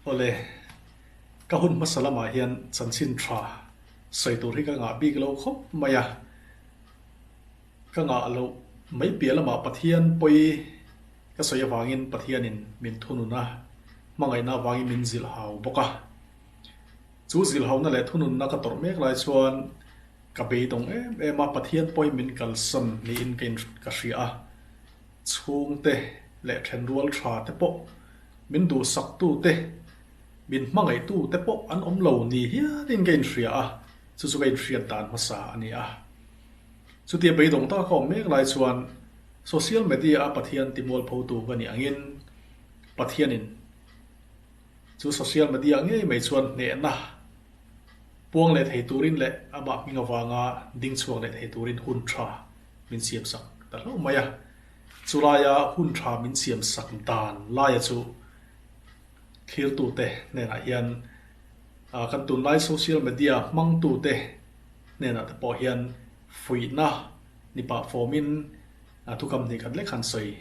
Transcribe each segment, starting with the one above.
Awle, ka hun hmasa lamah hian chanchin tha sawi tur hi ka ngah bik lo khawp mai a. Ka ngah loh mai piah lamah Pathian pawi ka sawi avangin Pathianin min thunun a, hmangaihna avangin min zilh hau bawk a. Chu zilhhauna leh thununna ka tawrh mek lai chuan ka beidawng em em a, Pathian pawi min kalsan niin ka in ka hria a. Chhungte leh thenrual tha te pawh min duhsaktu te, min hmangaihtu te pawh an awm lo ni hialin ka inhria a, chu chu ka inhriat dan hmasa a ni a. Chutia beidawng taka ka awm mek lai chuan social media a Pathian timualphotu ka nih angin Pathianin chu social media ngei mai chuan hnehna puang leh thei turin leh amah hming avanga ding chhuak leh thei turin hun tha min siamsak ta hlauh mai a. Chulaia hun tha min siamsak dan laia chu thlirtute hnenah hian kan tunlai social media hmangtute hnenah te pawh hian fuihna ni pah fawmin thukam hnih khat lek han sawi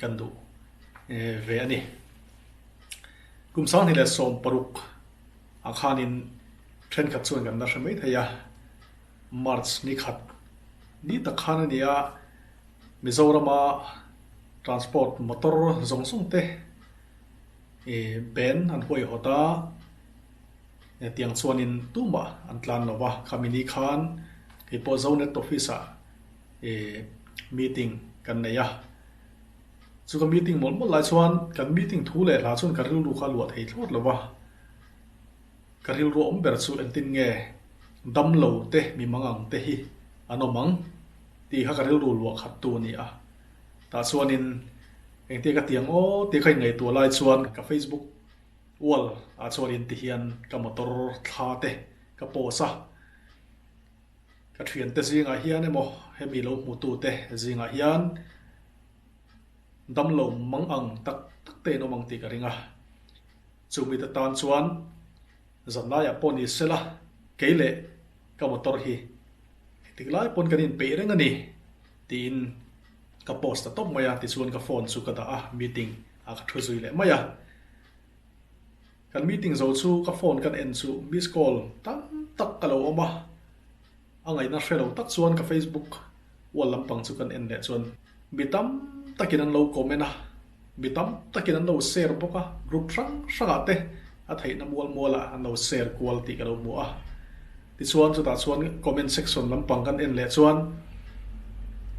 kan duh ve a ni. Kum 2016 ah khanin thenkhat chuan kan la hre mai thei a, March ni khat ni tak khan a ni a, Mizorama transport motor zawng zawng te ban an huaihawt a, tiang chuanin tumah an tlan lo va, khami ni khan kei pawh Zonet office ah meeting kan nei a, chu ka meeting mawlh mawlh lai chuan kan meeting thu leh hla chuan ka rilru kha a luah thei thlawt lo va. Ka rilru awm ber chu engtin nge damlo te mi mangang te hi an awm ang tih kha ka rilru luah khat tu a ni a. Tah chuanin engtia ka ti ang aw tih kha inngaihtuah lai chuan ka Facebook wall ah chuanin ti hian ka motor thla te ka post a. Ka thiante zingah hian emaw hemi lo hmutu te zingah hian damlo mangang tak tak te in awm ang tih ka ring a. Chumi te tan chuan zanlaiah pawh ni sela kei leh ka motor hi engtik lai pawn kan inpeih reng a ni tiin ka post ta tawp mai a, tichuan ka phone chu ka dah a, meeting ah ka thu zui leh mai a. Kan meeting zo chu ka phone kan en chu miss call tam tak ka lo awm a, a ngaihna hre lo tak chuan ka Facebook wall lampang chu kan en leh chuan mi tam takin an lo comment a, Mi tam takin an lo share bawk a, group hrang hrangah te a theihna mual mualah an lo share kual tih ka lo hmu a. Tichuan chutah chuan comment section lampang kan en leh chuan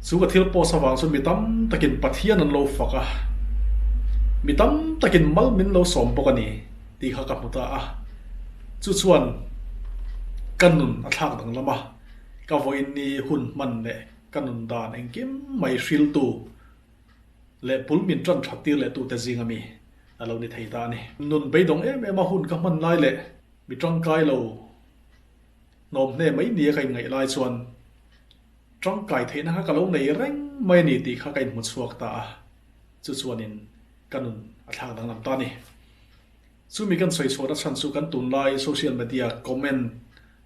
chu ka thil post avang chuan mi tam takin Pathian an lo fak a, mi tam takin mal min lo sawm bawk a ni tih kha ka hmu ta a. Chu chuan ka nun a thlak danglam a, ka vawiin hun hman leh ka nun dan engkim mai hriltu leh pul min tan that tir leh tute zinga mi a lo ni thei ta a ni. Nun beidawng em em a hun ka hman lai leh mi tangkai lo hnawm hne mai nia ka inngaih lai chuan tangkai theihna kha ka lo nei reng mai a ni tih kha ka inhmu chhuak ta a, chu chuanin ka nun a thlak danglam ta a ni. Chumi kan sawi chhuahna chhan chu kan tunlai social media comment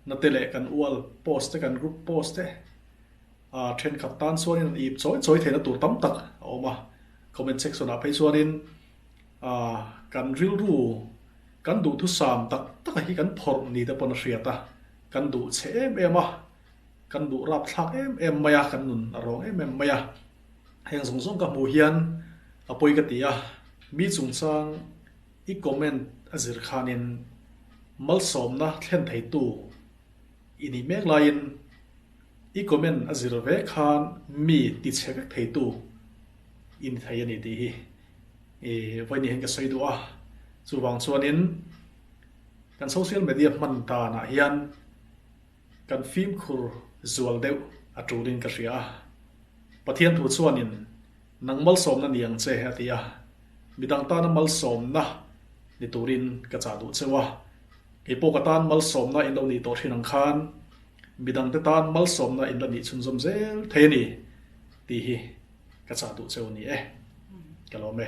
na te leh kan ual post te kan group post te, A thenkhat tan chuanin an ip chawi chawi theihna tur tam tak a awm a, comment section ah phei chuanin kan rilru kan duhthusam tak tak a hi kan phawrh ni te pawn a hriat a, kan duh chhe em em a, kan duh rapthlak em em mai a, kan nun a rawng em em mai a, heng zawng zawng ka hmuh hian a pawi ka ti a, mi chungchang i comment a zir khanin malsawmna thlen theitu i nih mek laiin I comment a zir ve khan mi ti chhe vek theitu i ni thei a ni tih hi i vawiin hian ka sawi duh a. Chuvang chuanin kan social media hman danah hian kan fimkhur zual deuh a tulin ka hria a. Pathian thu chuanin nang malsawmna ni ang che a ti a, midang tana malsawmna ni turin ka chah duh cheu a. Kei pawh ka tan malsawmna in lo nih tawh thin ang khan midangte tan malsawmna in la nih chhunzawm zel thei a ni tih hi ka chah duh cheu a ni e. Ka lawm e.